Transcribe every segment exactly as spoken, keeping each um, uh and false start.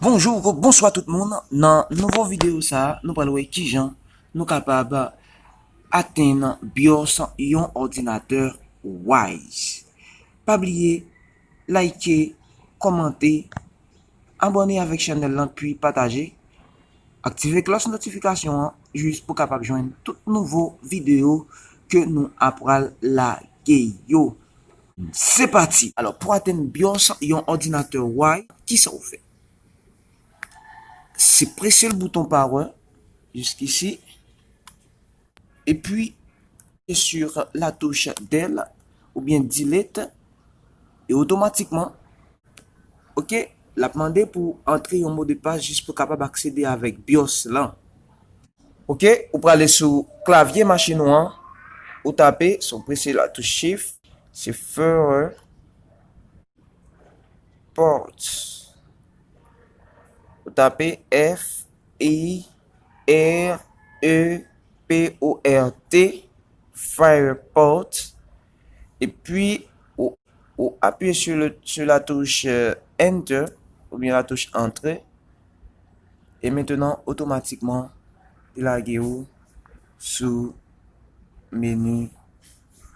Bonjou, bonswa tout moun. Nan nouvo videyo sa a, nou pral wè kijan nou kapab atenn BIOS yon òdinatè Wise. Pa bliye like, kòmante, abòne avèk chanèl lan, pi pataje. Aktive klòch notifikasyon an jis pou kapab jwenn tout nouvo videyo ke nou apral lage yo. Se pati! Alò, pou atenn BIOS yon òdinatè Wise, kisa w fè? Se prese l bouton power jiskisi, epi sur la touche del oubyen delete, e otomatikman, ok, l ap mande pou antre yon modpas jis pou kapab aksede avèk BIOS lan. Ok, ou prale sou klavye machin ou an, ou tape, si w prese la touche shift, se fere port. Ou tape F E R E P O R T, fere port. Epi, ou, ou apiye sur le, sur la touche, euh, enter, oubyen la touche antre. E mentnan, otomatikman, li lage w sou meni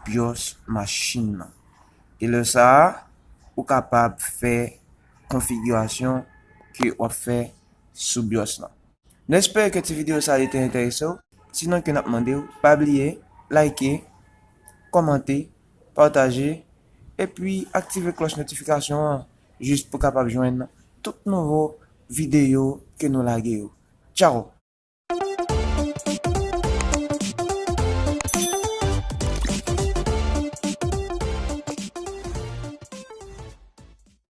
BIOS machin nan. E lè sa a, ou kapab fè konfigirasyon ke w ap fè sou BIOS lan. Nou espere ke ti videyo sa a li te enterese w. Sinon ke n ap mande w, pa bliye like, kòmante, pataje, epi aktive klòch notifikasyon an jis pou kapab jwenn tout nouvo videyo ke nou lage yo. Tchao!